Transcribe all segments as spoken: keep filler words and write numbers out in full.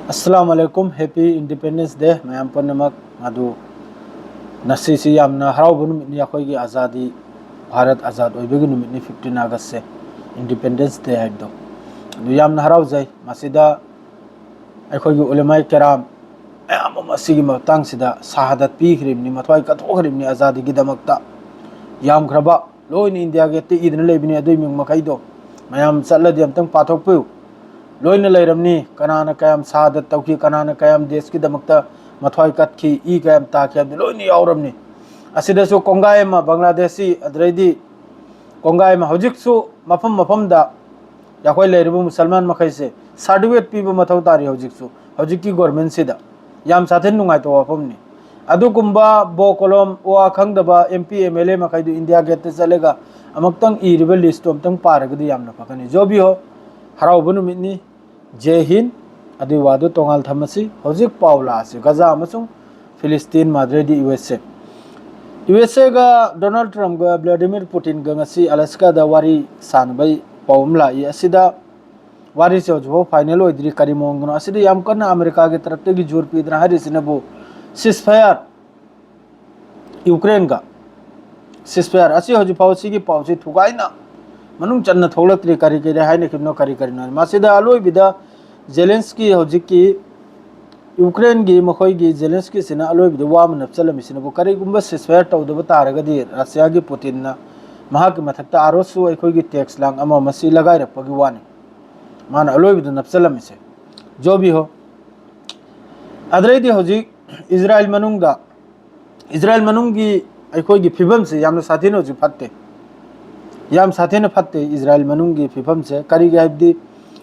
ꯑꯁꯂꯥꯝ ꯑꯂꯩꯀꯨꯝ, Happy Independence Day ꯃꯌꯥꯝ ꯄꯨꯝꯅꯃꯛ꯫ ꯑꯗꯨ ꯉꯁꯤꯁꯤ ꯌꯥꯝꯅ ꯍꯔꯥꯎꯕ ꯅꯨꯃꯤꯠꯅꯤ, ꯑꯩꯈꯣꯏꯒꯤ ꯑꯖꯥꯗꯤ, ꯚꯥꯔꯠ ꯑꯖꯥꯗ ꯑꯣꯏꯕꯒꯤ ꯅꯨꯃꯤꯠꯅꯤ, fifteen August ꯁꯦ, Independence Day ꯍꯥꯏꯕꯗꯣ꯫ ꯑꯗꯨ ꯌꯥꯝꯅ ꯍꯔꯥꯎꯖꯩ꯫ ꯃꯁꯤꯗ ꯑꯩꯈꯣꯏꯒꯤ ꯎꯂꯦꯃꯥꯏ ꯀꯦꯔꯥꯝ ꯃꯌꯥꯝ ꯑꯃ ꯑꯁꯤꯒꯤ ꯃꯇꯥꯡꯁꯤꯗ ꯁꯍꯥꯗꯠ ꯄꯤꯈ꯭ꯔꯤꯕꯅꯤ, ꯃꯊ꯭ꯋꯥꯏ ꯀꯠꯊꯣꯛꯈ꯭ꯔꯤꯕꯅꯤ ꯑꯖꯥꯗꯤꯒꯤꯗꯃꯛꯇ꯫ ꯌꯥꯝꯈ꯭ꯔꯕ ꯂꯣꯏꯅ ꯏꯟꯗꯤꯌꯥ ꯒꯦꯠꯇ ꯏꯗꯨꯅ ꯂꯩꯕꯅꯤ, ꯑꯗꯨꯒꯤ ꯃꯤꯡ ꯃꯈꯩꯗꯣ ꯃꯌꯥꯝ ꯆꯠꯂꯗꯤ ꯑꯝꯇꯪ ꯄꯥꯊꯣꯛꯄꯤꯌꯨ꯫ ꯂꯣꯏꯅ ꯂꯩꯔꯝꯅꯤ, ꯀꯅꯥꯅ ꯀꯌꯥꯝ ꯁꯍꯥꯗꯠ ꯇꯧꯈꯤ, ꯀꯅꯥꯅ ꯀꯌꯥꯝ ꯗꯦꯁꯀꯤꯗꯃꯛꯇ ꯃꯊ꯭ꯋꯥꯏ ꯀꯠꯈꯤ, ꯏ ꯀꯌꯥꯝ ꯇꯥꯈꯤ ꯍꯥꯏꯕꯗꯨ ꯂꯣꯏꯅ ꯌꯥꯎꯔꯝꯅꯤ꯫ ꯑꯁꯤꯗꯁꯨ ꯀꯣꯡꯒꯥꯏ ꯑꯃ ꯕꯪꯒ꯭ꯂꯥꯗꯦꯁꯤ, ꯑꯗꯨꯗꯩꯗꯤ ꯀꯣꯡꯒꯥꯏ ꯑꯃ ꯍꯧꯖꯤꯛꯁꯨ ꯃꯐꯝ ꯃꯐꯝꯗ ꯑꯩꯈꯣꯏ ꯂꯩꯔꯤꯕ ꯃꯨꯁꯜꯃꯥꯟ ꯃꯈꯩꯁꯦ certificate ꯄꯤꯕ ꯃꯊꯧ ꯇꯥꯔꯤ ꯍꯧꯖꯤꯛꯁꯨ, ꯍꯧꯖꯤꯛꯀꯤ ꯒꯣꯔꯃꯦꯟꯁꯤꯗ꯫ ꯌꯥꯝ ꯁꯥꯊꯤꯅ ꯅꯨꯡꯉꯥꯏꯇꯕ ꯋꯥꯐꯝꯅꯤ꯫ ꯑꯗꯨꯒꯨꯝꯕ ꯕꯣ ꯀꯣꯂꯣꯝ ꯋꯥ ꯈꯪꯗꯕ M P M L A ꯃꯈꯩꯗꯨ ꯏꯟꯗꯤꯌꯥ ꯒꯦꯠꯇ ꯆꯠꯂꯒ ꯑꯃꯨꯛꯇꯪ ꯏꯔꯤꯕ ꯂꯤꯁꯇꯣ ꯑꯃꯨꯛꯇꯪ ꯄꯥꯔꯒꯗꯤ ꯌꯥꯝꯅ ꯐꯒꯅꯤ꯫ ꯖꯣꯕꯤ ꯍꯣ, ꯍꯔꯥꯎꯕ ꯅꯨꯃꯤꯠꯅꯤ꯫ ꯖꯦ ꯍꯤꯟ꯫ ꯑꯗꯨꯏ ꯋꯥꯗꯨ ꯇꯣꯉꯥꯟ ꯊꯝꯃꯁꯤ꯫ ꯍꯧꯖꯤꯛ ꯄꯥꯎ ꯂꯥꯛꯑꯁꯤ ꯒꯖꯥ ꯑꯃꯁꯨꯡ ꯐꯤꯂꯤꯁꯇꯤꯟ, ꯃꯥꯗ꯭ꯔꯦꯗꯤ ꯌꯨ ꯑꯦꯁ ꯑꯦ꯫ ꯌꯨ ꯑꯦꯁ ꯑꯦꯒ ꯗꯣꯅꯥꯜꯗ ꯇ꯭ꯔꯝꯞꯒ ꯚ꯭ꯂꯥꯗꯤꯃꯤꯔ ꯄꯨꯇꯤꯟꯒ ꯉꯁꯤ ꯑꯂꯥꯁꯀꯥꯗ ꯋꯥꯔꯤ ꯁꯥꯟꯅꯕꯩ ꯄꯥꯎ ꯑꯃ ꯂꯥꯛꯏ꯫ ꯑꯁꯤꯗ ꯋꯥꯔꯤꯁꯦ ꯍꯧꯖꯤꯛꯐꯥꯎ ꯐꯥꯏꯅꯦꯜ ꯑꯣꯏꯗ꯭ꯔꯤ꯫ ꯀꯔꯤ ꯃꯑꯣꯡꯗꯅꯣ? ꯑꯁꯤꯗ ꯌꯥꯝ ꯀꯟꯅ ꯑꯃꯦꯔꯤꯀꯥꯒꯤ ꯇꯔꯞꯇꯒꯤ ꯖꯣꯔ ꯄꯤꯗꯅ ꯍꯥꯏꯔꯤꯁꯤꯅꯕꯨ ceasefire, ꯌꯨꯀ꯭ꯔꯦꯟꯒ ceasefire ꯑꯁꯤ ꯍꯧꯖꯤꯛꯐꯥꯎ ꯁꯤꯒꯤ ꯄꯥꯎꯁꯤ ꯊꯨꯒꯥꯏꯅ ꯃꯅꯨꯡ ꯆꯟꯅ ꯊꯣꯛꯂꯛꯇ꯭ꯔꯤ꯫ ꯀꯔꯤ ꯀꯔꯤ ꯍꯥꯏꯅꯈꯤꯕꯅꯣ, ꯀꯔꯤ ꯀꯔꯤꯅꯣ? ꯃꯁꯤꯗ ꯑꯂꯣꯏꯕꯤꯗ ꯖꯦꯂꯦꯟꯁꯀꯤ, ꯍꯧꯖꯤꯛꯀꯤ ꯌꯨꯀ꯭ꯔꯦꯟꯒꯤ ꯃꯈꯣꯏꯒꯤ ꯖꯦꯂꯦꯟꯁꯀꯤꯁꯤꯅ ꯑꯂꯣꯏꯕꯤꯗ ꯋꯥ ꯑꯃ ꯅꯞꯆꯜꯂꯝꯃꯤꯁꯤꯅꯕꯨ, ꯀꯔꯤꯒꯨꯝꯕ ceasefire ꯇꯧꯗꯕ ꯇꯥꯔꯒꯗꯤ ꯔꯁꯤꯌꯥꯒꯤ ꯄꯨꯇꯤꯟꯅ ꯃꯍꯥꯛꯀꯤ ꯃꯊꯛꯇ ꯑꯥꯔꯣꯁꯨ ꯑꯩꯈꯣꯏꯒꯤ tax ꯂꯥꯡ ꯑꯃ ꯑꯃ ꯁꯤ ꯂꯒꯥꯏꯔꯛꯄꯒꯤ ꯋꯥꯅꯤ꯫ ꯃꯥꯅ ꯑꯂꯣꯏꯕꯗ ꯅꯞꯆꯜꯂꯝꯃꯤꯁꯦ꯫ ꯖꯣꯕꯤ ꯍꯣ꯫ ꯑꯗꯨꯗꯩꯗꯤ ꯍꯧꯖꯤꯛ ꯏꯖꯔꯥꯏꯜ ꯃꯅꯨꯡꯗ, ꯏꯖꯔꯥꯏꯜ ꯃꯅꯨꯡꯒꯤ ꯑꯩꯈꯣꯏꯒꯤ ꯐꯤꯕꯝꯁꯦ ꯌꯥꯝꯅ ꯁꯥꯊꯤꯅ ꯍꯧꯖꯤꯛ ꯐꯠꯇꯦ꯫ ꯌꯥꯝ ꯁꯥꯊꯤꯅ ꯐꯠꯇꯦ ꯏꯖꯔꯥꯏꯜ ꯃꯅꯨꯡꯒꯤ ꯐꯤꯕꯝꯁꯦ꯫ ꯀꯔꯤꯒꯤ ꯍꯥꯏꯕꯗꯤ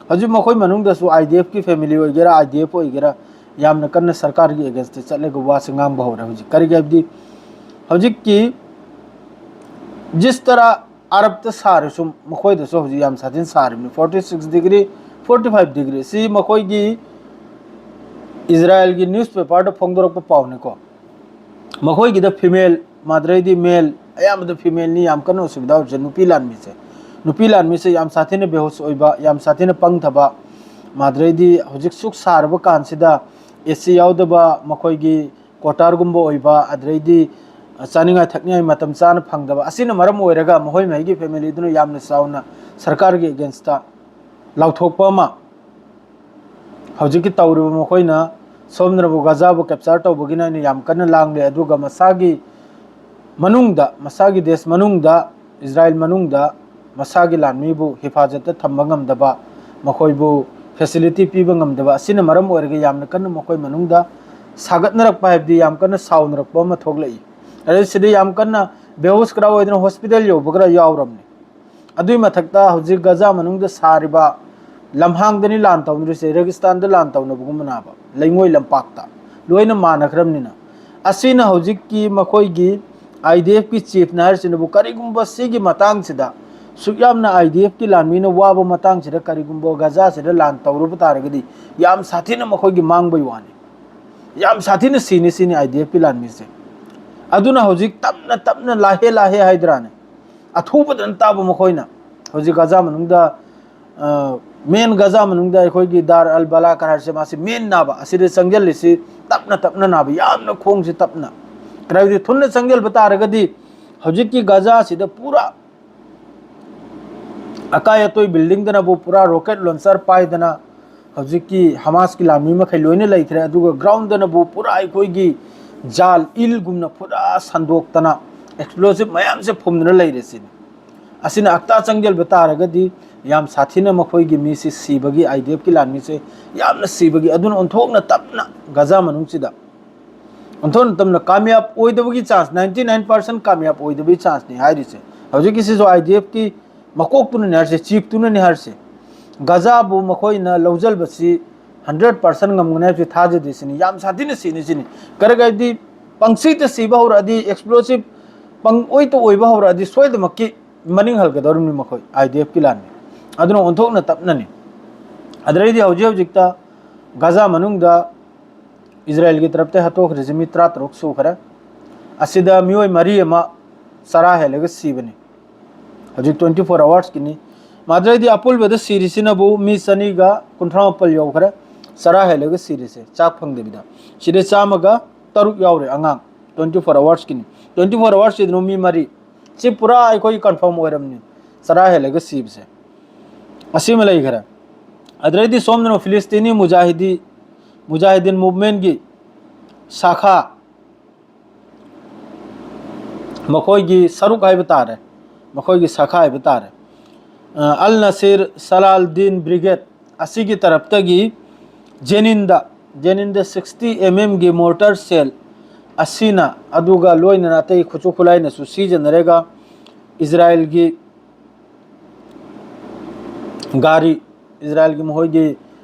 ꯍꯧꯖꯤꯛ ꯃꯈꯣꯏ ꯃꯅꯨꯡꯗꯁꯨ I D F ꯀꯤ family ꯑꯣꯏꯒꯦꯔꯥ, I D F ꯑꯣꯏꯒꯦꯔꯥ, ꯌꯥꯝꯅ ꯀꯟꯅ ꯁꯔꯀꯥꯔꯒꯤ against ꯇ ꯆꯠꯂꯒ ꯋꯥꯁꯦ ꯉꯥꯡꯕ ꯍꯧꯔꯦ ꯍꯧꯖꯤꯛ꯫ ꯀꯔꯤꯒꯤ ꯍꯥꯏꯕꯗꯤ ꯍꯧꯖꯤꯛꯀꯤ ꯖꯤꯁ ꯇꯔꯥ ꯑꯔꯕꯇ ꯁꯥꯔꯁꯨ ꯃꯈꯣꯏꯗꯁꯨ ꯍꯧꯖꯤꯛ ꯌꯥꯝ ꯁꯥꯊꯤꯅ ꯁꯥꯔꯤꯕꯅꯤ, forty six degree, forty five degree꯫ ꯁꯤ ꯃꯈꯣꯏꯒꯤ ꯏꯖꯔꯥꯏꯜꯒꯤ newspaper ꯗ ꯐꯣꯡꯗꯣꯔꯛꯄ ꯄꯥꯎꯅꯤꯀꯣ꯫ ꯃꯈꯣꯏꯒꯤꯗ female, ꯃꯥꯗ꯭ꯔꯩꯗꯤ male, ꯑꯌꯥꯝꯕꯗ female ꯅꯤ ꯌꯥꯝ ꯀꯟꯅ ꯑꯁꯨꯕꯤꯙꯥ ꯑꯣꯏꯕꯁꯦ, ꯅꯨꯄꯤ ꯂꯥꯟꯃꯤꯁꯦ꯫ ꯅꯨꯄꯤ ꯂꯥꯟꯃꯤꯁꯦ ꯌꯥꯝ ꯁꯥꯊꯤꯅ ꯕꯦꯍꯣꯁ ꯑꯣꯏꯕ, ꯌꯥꯝ ꯁꯥꯊꯤꯅ ꯄꯪꯊꯕ, ꯑꯗꯨꯗꯩꯗꯤ ꯍꯧꯖꯤꯛ ꯁꯨꯛ ꯁꯥꯔꯕ ꯀꯥꯟꯁꯤꯗ ꯑꯦ ꯁꯤ ꯌꯥꯎꯗꯕ, ꯃꯈꯣꯏꯒꯤ ꯀ꯭ꯋꯥꯇꯔꯒꯨꯝꯕ ꯑꯣꯏꯕ, ꯑꯗꯨꯗꯩꯗꯤ ꯆꯥꯅꯤꯡꯉꯥꯏ ꯊꯛꯅꯤꯡꯉꯥꯏ ꯃꯇꯝ ꯆꯥꯅ ꯐꯪꯗꯕ, ꯑꯁꯤꯅ ꯃꯔꯝ ꯑꯣꯏꯔꯒ ꯃꯈꯣꯏ ꯃꯈꯩꯒꯤ ꯐꯦꯃꯤꯂꯤꯗꯨꯅ ꯌꯥꯝꯅ ꯆꯥꯎꯅ ꯁꯔꯀꯥꯔꯒꯤ ꯑꯦꯒꯦꯟꯁꯇ ꯂꯥꯎꯊꯣꯛꯄ ꯑꯃ ꯍꯧꯖꯤꯛꯀꯤ ꯇꯧꯔꯤꯕ ꯃꯈꯣꯏꯅ ꯁꯣꯝꯗꯅꯕꯨ ꯒꯖꯥꯕꯨ ꯀꯦꯞꯆꯔ ꯇꯧꯕꯒꯤꯅ ꯑꯩꯅ ꯌꯥꯝ ꯀꯟꯅ ꯂꯥꯡꯂꯦ꯫ ꯑꯗꯨꯒ ꯃꯁꯥꯒꯤ ꯃꯅꯨꯡꯗ, ꯃꯁꯥꯒꯤ ꯗꯦꯁ ꯃꯅꯨꯡꯗ, ꯏꯖꯔꯥꯏꯜ ꯃꯅꯨꯡꯗ ꯃꯁꯥꯒꯤ ꯂꯥꯟꯃꯤꯕꯨ ꯍꯤꯐꯥꯖꯠꯇ ꯊꯝꯕ ꯉꯝꯗꯕ, ꯃꯈꯣꯏꯕꯨ ꯐꯦꯁꯤꯂꯤꯇꯤ ꯄꯤꯕ ꯉꯝꯗꯕ ꯑꯁꯤꯅ ꯃꯔꯝ ꯑꯣꯏꯔꯒ ꯌꯥꯝꯅ ꯀꯟꯅ ꯃꯈꯣꯏ ꯃꯅꯨꯡꯗ ꯁꯥꯒꯠꯅꯔꯛꯄ, ꯍꯥꯏꯕꯗꯤ ꯌꯥꯝ ꯀꯟꯅ ꯁꯥꯎꯅꯔꯛꯄ ꯑꯃ ꯊꯣꯛꯂꯛꯏ꯫ ꯑꯗꯩ ꯁꯤꯗ ꯌꯥꯝ ꯀꯟꯅ ꯕꯦꯍꯣꯁ ꯈꯔ ꯑꯣꯏꯗꯅ ꯍꯣꯁꯄꯤꯇꯥꯜ ꯌꯧꯕ ꯈꯔ ꯌꯥꯎꯔꯝꯅꯤ꯫ ꯑꯗꯨꯒꯤ ꯃꯊꯛꯇ ꯍꯧꯖꯤꯛ ꯒꯖꯥ ꯃꯅꯨꯡꯗ ꯁꯥꯔꯤꯕ ꯂꯝꯍꯥꯡꯗꯅꯤ ꯂꯥꯟ ꯇꯧꯅꯔꯤꯁꯦ, ꯔꯦꯒꯤꯁꯇꯥꯟꯗ ꯂꯥꯟ ꯇꯧꯅꯕꯒꯨꯝꯕꯅꯦꯕ, ꯂꯩꯉꯣꯏ ꯂꯝꯄꯥꯛꯇ ꯂꯣꯏꯅ ꯃꯥꯟꯅꯈ꯭ꯔꯕꯅꯤꯅ꯫ ꯑꯁꯤꯅ ꯍꯧꯖꯤꯛꯀꯤ ꯃꯈꯣꯏꯒꯤ ꯑꯥꯏ ꯗꯤ ꯑꯦꯐꯀꯤ ꯆꯤꯐꯅ ꯍꯥꯏꯔꯤꯁꯤꯅꯕꯨ ꯀꯔꯤꯒꯨꯝꯕ ꯁꯤꯒꯤ ꯃꯇꯥꯡꯁꯤꯗ, ꯁꯨꯛ ꯌꯥꯝꯅ ꯑꯥꯏ ꯗꯤ ꯑꯦꯐꯀꯤ ꯂꯥꯟꯃꯤꯅ ꯋꯥꯕ ꯃꯇꯥꯡꯁꯤꯗ ꯀꯔꯤꯒꯨꯝꯕ ꯒꯖꯥꯁꯤꯗ ꯂꯥꯟ ꯇꯧꯔꯨꯕ ꯇꯥꯔꯒꯗꯤ ꯌꯥꯝ ꯁꯥꯊꯤꯅ ꯃꯈꯣꯏꯒꯤ ꯃꯥꯡꯕꯩ ꯋꯥꯅꯤ, ꯌꯥꯝ ꯁꯥꯊꯤꯅ ꯁꯤꯅꯤ ꯁꯤꯅꯤ ꯑꯥꯏ ꯗꯤ ꯑꯦꯐꯀꯤ ꯂꯥꯟꯃꯤꯁꯦ꯫ ꯑꯗꯨꯅ ꯍꯧꯖꯤꯛ ꯇꯞꯅ ꯇꯞꯅ, ꯂꯥꯍꯦ ꯂꯥꯍꯦ ꯍꯥꯏꯗ꯭ꯔꯥꯅꯦ, ꯑꯊꯨꯕꯗ ꯇꯥꯕ ꯃꯈꯣꯏꯅ ꯍꯧꯖꯤꯛ ꯒꯖꯥ ꯃꯅꯨꯡꯗ, ꯃꯦꯟ ꯒꯖꯥ ꯃꯅꯨꯡꯗ ꯑꯩꯈꯣꯏꯒꯤ ꯗꯥꯔ ꯑꯜ ꯕꯂꯥ ꯀꯔꯥꯔꯁꯦ, ꯃꯥꯁꯤ ꯃꯦꯟ ꯅꯥꯕ ꯑꯁꯤꯗ ꯆꯪꯁꯤꯜꯂꯤꯁꯤ, ꯇꯞꯅ ꯇꯞꯅ ꯅꯥꯕ, ꯌꯥꯝꯅ ꯈꯣꯡꯁꯤ ꯇꯞꯅ꯫ ꯀꯔꯤꯒꯨꯝꯕ ꯊꯨꯅ ꯆꯪꯁꯤꯟꯕ ꯇꯥꯔꯒꯗꯤ ꯍꯧꯖꯤꯛꯀꯤ ꯒꯖꯥꯁꯤꯗ ꯄꯨꯔꯥ ꯑꯀꯥꯏ ꯑꯇꯣꯏ ꯕꯤꯜꯗꯤꯡꯗꯅꯕꯨ ꯄꯨꯔꯥ ꯔꯣꯀꯦꯠ ꯂꯣꯟꯆꯔ ꯄꯥꯏꯗꯅ ꯍꯧꯖꯤꯛꯀꯤ ꯍꯃꯥꯁꯀꯤ ꯂꯥꯟꯃꯤ ꯃꯈꯩ ꯂꯣꯏꯅ ꯂꯩꯈ꯭ꯔꯦ꯫ ꯑꯗꯨꯒ ꯒ꯭ꯔꯥꯎꯟꯗꯅꯕꯨ ꯄꯨꯔꯥ ꯑꯩꯈꯣꯏꯒꯤ ꯖꯥꯜ ꯏꯜꯒꯨꯝꯅ ꯄꯨꯔꯥ ꯁꯟꯗꯣꯛꯇꯅ ꯑꯦꯛꯁꯄ꯭ꯂꯣꯁꯤꯞ ꯃꯌꯥꯝꯁꯦ ꯐꯨꯝꯗꯨꯅ ꯂꯩꯔꯤꯁꯤꯅꯤ꯫ ꯑꯁꯤꯅ ꯑꯛꯇꯥ ꯆꯪꯁꯤꯟꯕ ꯇꯥꯔꯒꯗꯤ ꯌꯥꯝ ꯁꯥꯊꯤꯅ ꯃꯈꯣꯏꯒꯤ ꯃꯤꯁꯤ ꯁꯤꯕꯒꯤ, ꯑꯥꯏ ꯗꯤ ꯑꯦꯐꯀꯤ ꯂꯥꯟꯃꯤꯁꯦ ꯌꯥꯝꯅ ꯁꯤꯕꯒꯤ, ꯑꯗꯨꯅ ꯑꯣꯟꯊꯣꯛꯅ ꯇꯞꯅ ꯒꯖꯥ ꯃꯅꯨꯡꯁꯤꯗ ꯑꯣꯟꯊꯣꯛꯅ ꯇꯞꯅ ꯀꯥꯃꯌꯥꯕ ꯑꯣꯏꯗꯕꯒꯤ ꯆꯥꯟꯁ, ꯅꯥꯏꯟꯇꯤ ꯅꯥꯏꯟ ꯄꯥꯔꯁꯦꯟ ꯀꯥꯃꯌꯥꯕ ꯑꯣꯏꯗꯕꯒꯤ ꯆꯥꯟꯁꯅꯤ ꯍꯥꯏꯔꯤꯁꯦ꯫ ꯍꯧꯖꯤꯛꯀꯤꯁꯤꯁꯨ ꯑꯥꯏ ꯗꯤ ꯑꯦꯐꯀꯤ ꯃꯀꯣꯛꯇꯨꯅꯅꯦ ꯍꯥꯏꯔꯤꯁꯦ, ꯆꯤꯐꯇꯨꯅꯅꯦ ꯍꯥꯏꯔꯤꯁꯦ꯫ ꯒꯖꯥꯕꯨ ꯃꯈꯣꯏꯅ ꯂꯧꯁꯤꯟꯕꯁꯤ ꯍꯟꯗ꯭ꯔꯦꯠ ꯄꯥꯔꯁꯦꯟ ꯉꯝꯒꯅꯤ ꯍꯥꯏꯕꯁꯤ ꯊꯥꯖꯗꯦ ꯁꯤꯅꯤ꯫ ꯌꯥꯝ ꯁꯥꯊꯤꯅ ꯁꯤꯅꯤ ꯁꯤꯅꯤ꯫ ꯀꯔꯤꯒꯤꯗꯤ ꯄꯪꯁꯤꯗ ꯁꯤꯕ ꯍꯧꯔꯛꯑꯗꯤ, ꯑꯦꯛꯁꯄ꯭ꯂꯣꯁꯤꯞ ꯄꯪꯑꯣꯏꯇ ꯑꯣꯏꯕ ꯍꯧꯔꯛꯑꯗꯤ ꯁꯣꯏꯗꯃꯛꯀꯤ ꯃꯅꯤꯡ ꯍꯜꯒꯗꯧꯔꯤꯕꯅꯤ ꯃꯈꯣꯏ, ꯑꯥꯏ ꯗꯤ ꯑꯦꯐꯀꯤ ꯂꯥꯟꯅꯤ꯫ ꯑꯗꯨꯅ ꯑꯣꯟꯊꯣꯛꯅ ꯇꯞꯅꯅꯤ꯫ ꯑꯗꯨꯗꯩꯗꯤ ꯍꯧꯖꯤꯛ ꯍꯧꯖꯤꯛꯇ ꯒꯖꯥ ꯃꯅꯨꯡꯗ ꯏꯖꯔꯥꯌꯦꯜꯒꯤ ꯇꯔꯞꯇ ꯍꯥꯠꯇꯣꯛꯈ꯭ꯔꯤꯁꯤ ꯃꯤ ꯇꯔꯥꯇꯔꯨꯛ ꯁꯨꯈ꯭ꯔꯦ꯫ ꯑꯁꯤꯗ ꯃꯤꯑꯣꯏ ꯃꯔꯤ ꯑꯃ ꯆꯔꯥ ꯍꯦꯜꯂꯒ ꯁꯤꯕꯅꯤ꯫ ꯍꯧꯖꯤꯛ ꯇ꯭ꯋꯦꯟꯇꯤ ꯐꯣꯔ ꯑꯋꯥꯔꯁꯀꯤꯅꯤ꯫ ꯃꯥꯗ꯭ꯔꯩꯗꯤ ꯑꯄꯨꯟꯕꯗ ꯁꯤꯔꯤꯁꯤꯅꯕꯨ ꯃꯤ ꯆꯅꯤꯒ ꯀꯨꯟꯊ꯭ꯔꯥ ꯃꯥꯄꯜ ꯌꯧꯈ꯭ꯔꯦ, ꯆꯔꯥ ꯍꯦꯜꯂꯒ ꯁꯤꯔꯤꯁꯦ, ꯆꯥꯛ ꯐꯪꯗꯕꯤꯗ꯫ ꯁꯤꯗ ꯆꯥꯝꯃꯒ ꯇꯔꯨꯛ ꯌꯥꯎꯔꯦ ꯑꯉꯥꯡ, twenty four hoursꯀꯤꯅꯤ꯫ Twenty four hoursꯁꯤꯗꯅ ꯃꯤ ꯃꯔꯤ꯫ ꯁꯤ ꯄꯨꯔꯥ ꯑꯩꯈꯣꯏꯒꯤ confirm ꯑꯣꯏꯔꯝꯅꯤ, ꯆꯔꯥ ꯍꯦꯜꯂꯒ ꯁꯤꯕꯁꯦ꯫ ꯑꯁꯤꯃ ꯂꯩꯈ꯭ꯔꯦ꯫ ꯑꯗꯨꯗꯩꯗꯤ ꯁꯣꯝꯗꯅ ꯐꯤꯂꯤꯁꯇꯤꯅꯤ ꯃꯨꯖꯥꯍꯤꯗꯤ, ꯃꯨꯖꯥꯍꯤꯗꯤꯟ movementꯀꯤ ꯁꯥꯈꯥ, ꯃꯈꯣꯏꯒꯤ ꯁꯔꯨꯛ ꯍꯥꯏꯕ ꯇꯥꯔꯦ, ꯃꯈꯣꯏꯒꯤ ꯁꯥꯈꯥ ꯍꯥꯏꯕ ꯇꯥꯔꯦ, ꯑ, ꯑꯜ ꯅꯁꯤꯔ ꯁꯂꯥꯜꯗꯤꯟ ꯕ꯭ꯔꯤꯒꯦꯗ ꯑꯁꯤꯒꯤ ꯇꯔꯞꯇꯒꯤ ꯖꯦꯅꯤꯟꯗ, ꯖꯦꯅꯤꯟꯗ sixty mmꯒꯤ mortar shell ꯑꯁꯤꯅ, ꯑꯗꯨꯒ ꯂꯣꯏꯅꯅ ꯑꯇꯩ ꯈꯨꯠꯁꯨ ꯈꯨꯠꯂꯥꯏꯅꯁꯨ ꯁꯤꯖꯤꯟꯅꯔꯒ ꯏꯖꯔꯥꯏꯜꯒꯤ ꯒꯥꯔꯤ, ꯏꯖꯔꯥꯏꯜꯒꯤ ꯃꯈꯣꯏꯒꯤ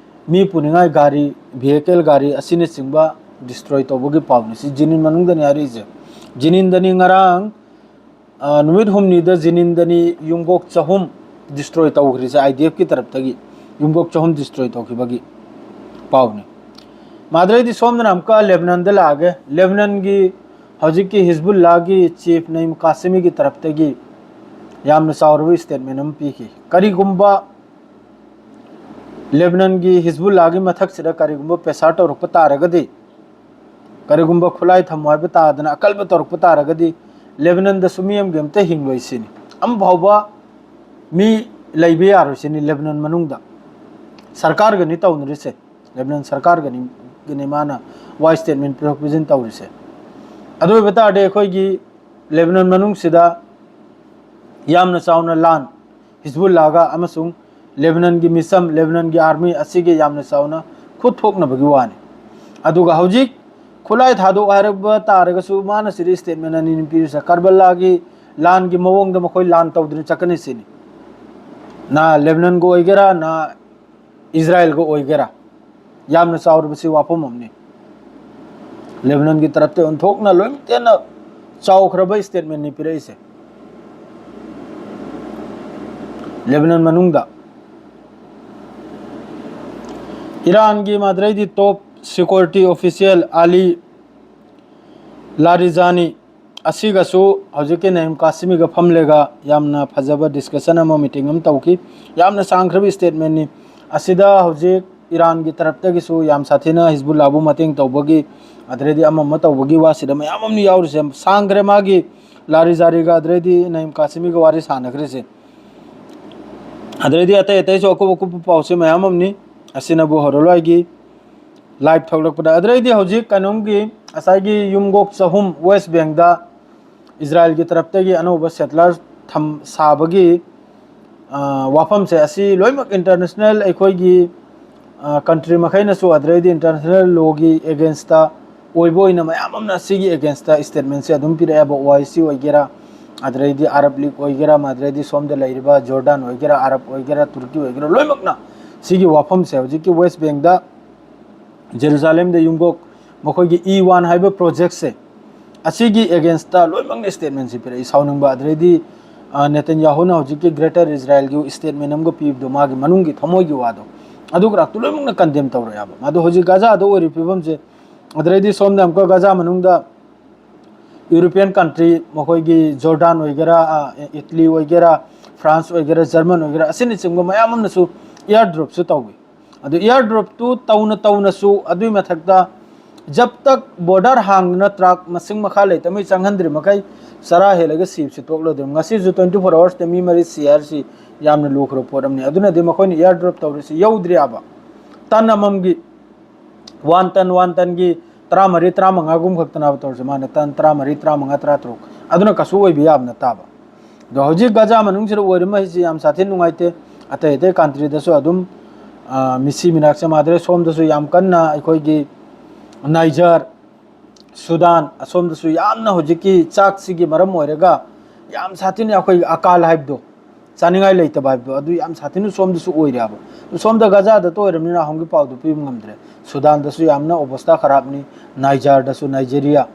ꯃꯤ ꯄꯨꯅꯤꯡꯉꯥꯏ ꯒꯥꯔꯤ, vehicle ꯒꯥꯔꯤ ꯑꯁꯤꯅꯆꯤꯡꯕ destroy ꯇꯧꯕꯒꯤ ꯄꯥꯎꯅꯤ꯫ ꯁꯤ ꯖꯤꯅꯤꯟ ꯃꯅꯨꯡꯗꯅꯤ ꯍꯥꯏꯔꯛꯏꯁꯦ꯫ ꯖꯤꯅꯤꯟꯗꯅꯤ ꯉꯔꯥꯡ, ꯑ, ꯅꯨꯃꯤꯠ ꯍꯨꯝꯅꯤꯗ ꯖꯤꯅꯤꯟꯗꯅꯤ ꯌꯨꯝꯀꯣꯛ ꯆꯍꯨꯝ destroy ꯇꯧꯈ꯭ꯔꯤꯁꯦ, IDFꯀꯤ ꯇꯔꯞꯇꯒꯤ ꯌꯨꯝꯀꯣꯛ ꯆꯍꯨꯝ destroy ꯇꯧꯈꯤꯕꯒꯤ ꯄꯥꯎꯅꯤ꯫ ꯃꯥꯗ꯭ꯔꯩꯗꯤ ꯁꯣꯝꯗꯅ ꯑꯃꯨꯛꯀ ꯂꯦꯕꯅꯟꯗ ꯂꯥꯛꯑꯒꯦ꯫ ꯂꯦꯕꯅꯟꯒꯤ ꯍꯧꯖꯤꯛꯀꯤ ꯍꯤꯖꯕꯨꯜꯂꯥꯒꯤ chief ꯅꯏꯝ ꯀꯥꯁꯤꯃꯤꯒꯤ ꯇꯔꯞꯇꯒꯤ ꯌꯥꯝꯅ ꯆꯥꯎꯔꯕ statement ꯑꯃ ꯄꯤꯈꯤ꯫ ꯀꯔꯤꯒꯨꯝꯕ ꯂꯦꯕꯅꯟꯒꯤ ꯍꯤꯖꯕꯨꯜꯂꯥꯒꯤ ꯃꯊꯛꯁꯤꯗ ꯀꯔꯤꯒꯨꯝꯕ pressure ꯇꯧꯔꯛꯄ ꯇꯥꯔꯒꯗꯤ, ꯀꯔꯤꯒꯨꯝꯕ ꯈꯨꯠꯂꯥꯏ ꯊꯝꯃꯣ ꯍꯥꯏꯕ ꯇꯥꯗꯅ ꯑꯀꯜꯕ ꯇꯧꯔꯛꯄ ꯇꯥꯔꯒꯗꯤ, ꯂꯦꯕꯅꯟꯗꯁꯨ ꯃꯤ ꯑꯃꯒꯤ ꯑꯝꯇ ꯍꯤꯡꯂꯣꯏ ꯁꯤꯅꯤ꯫ ꯑꯃꯐꯥꯎꯕ ꯃꯤ ꯂꯩꯕ ꯌꯥꯔꯣꯏ ꯁꯤꯅꯤ ꯂꯦꯕꯅꯟ ꯃꯅꯨꯡꯗ꯫ ꯁꯔꯀꯥꯔꯒꯅꯤ ꯇꯧꯅꯔꯤꯁꯦ, ꯂꯦꯕꯅꯟ ꯁꯔꯀꯥꯔꯒꯅꯤ, ꯒꯅꯤ ꯃꯥꯅ ꯋꯥ statement ꯄꯤꯊꯣꯛ ꯄꯤꯁꯤꯟ ꯇꯧꯔꯤꯁꯦ꯫ ꯑꯗꯨ ꯑꯣꯏꯕ ꯇꯥꯔꯗꯤ ꯑꯩꯈꯣꯏꯒꯤ ꯂꯦꯕꯅꯟ ꯃꯅꯨꯡꯁꯤꯗ ꯌꯥꯝꯅ ꯆꯥꯎꯅ ꯂꯥꯟ, ꯍꯤꯖꯕꯨꯜꯂꯥꯒ ꯑꯃꯁꯨꯡ ꯂꯦꯕꯅꯟꯒꯤ ꯃꯤꯆꯝ, ꯂꯦꯕꯅꯟꯒꯤ army ꯑꯁꯤꯒꯤ ꯌꯥꯝꯅ ꯆꯥꯎꯅ ꯈꯨꯠ ꯊꯣꯛꯅꯕꯒꯤ ꯋꯥꯅꯤ꯫ ꯑꯗꯨꯒ ꯍꯧꯖꯤꯛ ꯈꯨꯠꯂꯥꯏ ꯊꯥꯗꯣꯛ ꯍꯥꯏꯔꯕ ꯇꯥꯔꯒꯁꯨ ꯃꯥꯅ ꯁꯤꯗ statement ꯑꯅꯤꯅꯤ ꯄꯤꯔꯤꯁꯦ꯫ ꯀꯔꯕꯂꯥꯒꯤ ꯂꯥꯟꯒꯤ ꯃꯑꯣꯡꯗ ꯃꯈꯣꯏ ꯂꯥꯟ ꯇꯧꯗꯨꯅ ꯆꯠꯀꯅꯤ ꯁꯤꯅꯤ꯫ ꯅ ꯂꯦꯕꯅꯟꯒ ꯑꯣꯏꯒꯦꯔꯥ, ꯅ ꯏꯖꯔꯥꯏꯜꯒ ꯑꯣꯏꯒꯦꯔꯥ, ꯌꯥꯝꯅ ꯆꯥꯎꯔꯕꯁꯤ ꯋꯥꯐꯝ ꯑꯃꯅꯤ꯫ ꯂꯦꯕꯅꯟꯒꯤ ꯇꯔꯞꯇ ꯑꯣꯟꯊꯣꯛꯅ ꯂꯣꯏꯅ ꯆꯥꯎꯈ꯭ꯔꯕ statementꯅꯤ ꯄꯤꯔꯛꯏꯁꯦ꯫ ꯂꯦꯕꯅꯟ ꯃꯅꯨꯡꯗ ꯏꯔꯥꯟꯒꯤ ꯃꯥꯗ꯭ꯔꯩꯗꯤ top security official ꯑꯂꯤ ꯂꯥꯔꯤꯖꯥꯅꯤ ꯑꯁꯤꯒꯁꯨ ꯍꯧꯖꯤꯛꯀꯤ ꯅꯌꯤꯝ ꯀꯥꯁꯤꯃꯤꯒ ꯐꯝꯂꯦꯒ ꯌꯥꯝꯅ ꯐꯖꯕ ꯗꯤꯁꯀꯁꯟ ꯑꯃ, ꯃꯤꯇꯤꯡ ꯑꯃ ꯇꯧꯈꯤ꯫ ꯌꯥꯝꯅ ꯁꯥꯡꯈ꯭ꯔꯕ ꯁ꯭ꯇꯦꯠꯃꯦꯟꯅꯤ꯫ ꯑꯁꯤꯗ ꯍꯧꯖꯤꯛ ꯏꯔꯥꯟꯒꯤ ꯇꯔꯞꯇꯒꯤꯁꯨ ꯌꯥꯝ ꯁꯥꯊꯤꯅ ꯍꯤꯖꯕꯨꯜꯂꯥꯕꯨ ꯃꯇꯦꯡ ꯇꯧꯕꯒꯤ, ꯑꯗꯨꯗꯩꯗꯤ ꯑꯃ ꯑꯃ ꯇꯧꯕꯒꯤ ꯋꯥꯁꯤꯗ ꯃꯌꯥꯝ ꯑꯃ ꯌꯥꯎꯔꯤꯁꯦ꯫ ꯁꯥꯡꯈ꯭ꯔꯦ ꯃꯥꯒꯤ ꯂꯥꯔꯤꯖꯥꯔꯤꯒ ꯑꯗꯨꯗꯩꯗꯤ ꯅꯌꯤꯝ ꯀꯥꯁꯤꯃꯤꯒ ꯋꯥꯔꯤ ꯁꯥꯟꯅꯈ꯭ꯔꯤꯁꯦ꯫ ꯑꯗꯨꯗꯩꯗꯤ ꯑꯇꯩ ꯑꯇꯩꯁꯨ ꯑꯀꯨꯞ ꯑꯀꯨꯞꯄ ꯄꯥꯎꯁꯦ ꯃꯌꯥꯝ ꯑꯃꯅꯤ꯫ ꯑꯁꯤꯅꯕꯨ ꯍꯧꯔꯛꯂꯣꯏꯒꯤ ꯂꯥꯏꯚ ꯊꯣꯛꯂꯛꯄꯗ꯫ ꯑꯗꯨꯗꯩꯗꯤ ꯍꯧꯖꯤꯛ ꯀꯩꯅꯣꯝꯒꯤ ꯉꯁꯥꯏꯒꯤ ꯌꯨꯝꯒꯣꯛ ꯆꯍꯨꯝ ꯋꯦꯁ ꯕꯦꯡꯗ ꯏꯖꯔꯥꯏꯜꯒꯤ ꯇꯔꯞꯇꯒꯤ ꯑꯅꯧꯕ ꯁꯦꯇꯂꯔ ꯊꯝ-, ꯁꯥꯕꯒꯤ, ꯑ, ꯋꯥꯐꯝꯁꯦ ꯑꯁꯤ ꯂꯣꯏꯅꯃꯛ ꯏꯟꯇꯔꯅꯦꯁꯅꯦꯜ ꯑꯩꯈꯣꯏꯒꯤ, ꯑ, ꯀꯟꯇ꯭ꯔꯤ ꯃꯈꯩꯅꯁꯨ, ꯑꯗꯨꯗꯩꯗꯤ ꯏꯟꯇꯔꯅꯦꯁꯅꯦꯜ ꯂꯣꯒꯤ ꯑꯦꯒꯦꯟꯁꯇ ꯑꯣꯏꯕ ꯑꯣꯏꯅ ꯃꯌꯥꯝ ꯑꯃꯅ ꯑꯁꯤꯒꯤ ꯑꯦꯒꯦꯟꯁꯇ ꯁ꯭ꯇꯦꯠꯃꯦꯟꯁꯦ ꯑꯗꯨꯝ ꯄꯤꯔꯛꯑꯦꯕ꯫ ꯑꯣ ꯑꯥꯏ ꯁꯤ ꯑꯣꯏꯒꯦꯔꯥ, ꯑꯗꯨꯗꯩꯗꯤ ꯑꯔꯕ ꯂꯤꯒ ꯑꯣꯏꯒꯦꯔꯥ, ꯑꯗꯨꯗꯩꯗꯤ ꯁꯣꯝꯗ ꯂꯩꯔꯤꯕ ꯖꯣꯔꯗꯥꯟ ꯑꯣꯏꯒꯦꯔꯥ, ꯑꯔꯕ ꯑꯣꯏꯒꯦꯔꯥ, ꯇꯨꯔꯀꯤ ꯑꯣꯏꯒꯦꯔꯥ, ꯂꯣꯏꯅꯃꯛꯅ ꯁꯤꯒꯤ ꯋꯥꯐꯝꯁꯦ ꯍꯧꯖꯤꯛꯀꯤ ꯋꯦꯁ ꯕꯦꯡꯗ ꯖꯦꯔꯨꯖꯥꯂꯦꯝꯗ ꯌꯨꯝꯒꯣꯛ ꯃꯈꯣꯏꯒꯤ ꯏ ꯋꯥꯟ ꯍꯥꯏꯕ ꯄ꯭ꯔꯣꯖꯦꯛꯁꯦ, ꯑꯁꯤꯒꯤ ꯑꯦꯒꯦꯟꯁꯇ ꯂꯣꯏꯅꯃꯛꯅ ꯁ꯭ꯇꯦꯠꯃꯦꯟꯁꯤ ꯄꯤꯔꯛꯏ꯫ ꯁꯥꯎꯅꯤꯡꯕ, ꯑꯗꯨꯗꯩꯗꯤ, ꯑ, ꯅꯦꯇꯟꯌꯥꯍꯨꯅ ꯍꯧꯖꯤꯛꯀꯤ ꯒ꯭ꯔꯦꯇꯔ ꯏꯖꯔꯥꯏꯜꯒꯤ ꯁ꯭ꯇꯦꯠꯃꯦꯟ ꯑꯃꯒ ꯄꯤꯕꯗꯣ, ꯃꯥꯒꯤ ꯃꯅꯨꯡꯒꯤ ꯊꯃꯣꯏꯒꯤ ꯋꯥꯗꯣ, ꯑꯗꯨ ꯈꯔꯥꯛꯇꯨ ꯂꯣꯏꯅꯃꯛꯅ ꯀꯟꯗꯦꯝ ꯇꯧꯔꯛꯑꯦꯕ꯫ ꯑꯗꯣ ꯍꯧꯖꯤꯛ ꯒꯖꯥꯗ ꯑꯣꯏꯔꯤꯕ ꯐꯤꯕꯝꯁꯦ, ꯑꯗꯨꯗꯩꯗꯤ ꯁꯣꯝꯗ ꯑꯃꯨꯛꯀ ꯒꯖꯥ ꯃꯅꯨꯡꯗ ꯌꯨꯔꯣꯄꯤꯌꯟ ꯀꯟꯇ꯭ꯔꯤ, ꯃꯈꯣꯏꯒꯤ ꯖꯣꯔꯗꯥꯟ ꯑꯣꯏꯒꯦꯔꯥ, ꯑ, ꯏꯇꯂꯤ ꯑꯣꯏꯒꯦꯔꯥ, ꯐ꯭ꯔꯥꯟꯁ ꯑꯣꯏꯒꯦꯔꯥ, ꯖꯔꯃꯟ ꯑꯣꯏꯒꯦꯔꯥ, ꯑꯁꯤꯅꯆꯤꯡꯕ ꯃꯌꯥꯝ ꯑꯃꯅꯁꯨ ꯏꯌꯥꯔ ꯗ꯭ꯔꯣꯞꯁꯨ ꯇꯧꯏ꯫ ꯑꯗꯨ ꯏꯌꯥꯔ ꯗ꯭ꯔꯣꯞꯇꯨ ꯇꯧꯅ ꯇꯧꯅꯁꯨ, ꯑꯗꯨꯒꯤ ꯃꯊꯛꯇ ꯖꯕ ꯇꯛ ꯕꯣꯔꯗꯔ ꯍꯥꯡꯗꯅ ꯇ꯭ꯔꯛ ꯃꯁꯤꯡ ꯃꯈꯥ ꯂꯩꯇꯕꯉꯩ ꯆꯪꯍꯟꯗ꯭ꯔꯤ ꯃꯈꯩ ꯆꯔꯥ ꯍꯦꯜꯂꯒ ꯁꯤꯕꯁꯤ ꯇꯣꯛꯂꯣꯏꯗꯣꯏꯅꯤ꯫ ꯉꯁꯤꯁꯨ twenty four hoursꯇ ꯃꯤ ꯃꯔꯤ ꯁꯤ ꯍꯥꯏꯔꯤꯁꯤ ꯌꯥꯝꯅ ꯂꯨꯈ꯭ꯔꯕ ꯄꯣꯠ ꯑꯃꯅꯤ꯫ ꯑꯗꯨꯅꯗꯤ ꯃꯈꯣꯏꯅ ꯏꯌꯥꯔ ꯗ꯭ꯔꯣꯞ ꯇꯧꯔꯤꯁꯤ ꯌꯧꯗ꯭ꯔꯤꯑꯕ꯫ ꯇꯟ ꯑꯃꯃꯝꯒꯤ ꯋꯥꯟ ꯇꯟ, ꯋꯥꯟ ꯇꯟꯒꯤ ꯇꯔꯥꯃꯔꯤ, ꯇꯔꯥꯃꯉꯥꯒꯨꯝ ꯈꯛꯇꯅꯦꯕ ꯇꯧꯔꯤꯁꯦ꯫ ꯃꯥꯅ ꯇꯟ ꯇꯔꯥꯃꯔꯤ, ꯇꯔꯥꯃꯉꯥ, ꯇꯔꯥꯇꯔꯨꯛ꯫ ꯑꯗꯨꯅ ꯀꯩꯁꯨ ꯑꯣꯏꯕ ꯌꯥꯕ ꯅꯠꯇꯕ꯫ ꯑꯗꯣ ꯍꯧꯖꯤꯛ ꯒꯖꯥ ꯃꯅꯨꯡꯁꯤꯗ ꯑꯣꯏꯔꯤꯕ ꯃꯍꯩꯁꯤ ꯌꯥꯝ ꯁꯥꯊꯤꯅ ꯅꯨꯡꯉꯥꯏꯇꯦ꯫ ꯑꯇꯩ ꯑꯇꯩ ꯀꯟꯇ꯭ꯔꯤꯗꯁꯨ ꯑꯗꯨꯝ, ꯑ, ꯃꯤꯁꯤ ꯃꯤꯅꯥꯛꯁꯦ ꯃꯥꯟꯅꯗ꯭ꯔꯦ꯫ ꯁꯣꯝꯗꯁꯨ ꯌꯥꯝ ꯀꯟꯅ ꯑꯩꯈꯣꯏꯒꯤ ꯅꯥꯏꯖꯔ, ꯁꯨꯗꯥꯟ, ꯑꯁꯣꯝꯗꯁꯨ ꯌꯥꯝꯅ ꯍꯧꯖꯤꯛꯀꯤ ꯆꯥꯛꯁꯤꯒꯤ ꯃꯔꯝ ꯑꯣꯏꯔꯒ ꯌꯥꯝ ꯁꯥꯊꯤꯅ ꯑꯩꯈꯣꯏ ꯑꯀꯥꯜ ꯍꯥꯏꯕꯗꯣ, ꯆꯥꯅꯤꯡꯉꯥꯏ ꯂꯩꯇꯕ ꯍꯥꯏꯕꯗꯣ, ꯑꯗꯨ ꯌꯥꯝ ꯁꯥꯊꯤꯅ ꯁꯣꯝꯗꯁꯨ ꯑꯣꯏꯔꯦꯕ꯫ ꯁꯣꯝꯗ ꯒꯖꯥꯗ ꯑꯣꯏꯔꯕꯅꯤꯅ ꯑꯍꯨꯝꯒꯤ ꯄꯥꯎꯗꯨ ꯄꯤꯕ ꯉꯝꯗ꯭ꯔꯦ꯫ ꯁꯨꯗꯥꯟꯗꯁꯨ ꯌꯥꯝꯅ ꯑꯣꯕꯁꯊꯥ ꯈꯔꯥꯞꯅꯤ, ꯅꯥꯏꯖꯔꯗꯁꯨ, ꯅꯥꯏꯖꯦꯔꯤꯌꯥ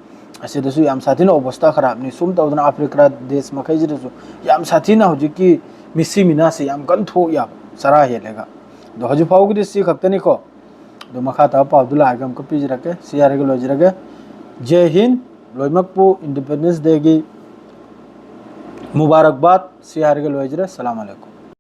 ꯑꯁꯤꯗꯁꯨ ꯌꯥꯝ ꯁꯥꯊꯤꯅ ꯑꯣꯕꯁꯊꯥ ꯈꯔꯥꯞꯅꯤ꯫ ꯁꯨꯝ ꯇꯧꯗꯅ ꯑꯐ꯭ꯔꯤꯀꯥ ꯗꯦꯁ ꯃꯈꯩꯁꯤꯗꯁꯨ ꯌꯥꯝ ꯁꯥꯊꯤꯅ ꯍꯧꯖꯤꯛꯀꯤ ꯃꯤꯁꯤ ꯃꯤꯅꯥꯁꯦ ꯌꯥꯝ ꯀꯟꯅ ꯊꯣꯛꯑꯦꯕ, ꯆꯔꯥ ꯍꯦꯜꯂꯒ꯫ ꯑꯗꯣ ꯍꯧꯖꯤꯛ ꯐꯥꯎꯕꯒꯤꯗꯤ ꯁꯤ ꯈꯛꯇꯅꯤꯀꯣ꯫ ꯑꯗꯣ ꯃꯈꯥ ꯇꯥꯕ ꯄꯥꯎꯗꯨ ꯂꯥꯛꯑꯒ ꯑꯃꯨꯛꯀ ꯄꯤꯖꯔꯛꯀꯦ꯫ ꯁꯤ ꯍꯥꯏꯔꯒ ꯂꯣꯏꯖꯔꯒꯦ꯫ ꯖꯦ ꯍꯤꯟ꯫ ꯂꯣꯏꯅꯃꯛꯄꯨ Independence Day ꯒꯤ ꯃꯨꯕꯥꯔꯛꯕꯥꯗ ꯁꯤ ꯍꯥꯏꯔꯒ ꯂꯣꯏꯖꯔꯦ꯫ ꯁꯂꯥꯝ ꯑꯂꯩꯀꯨꯝ꯫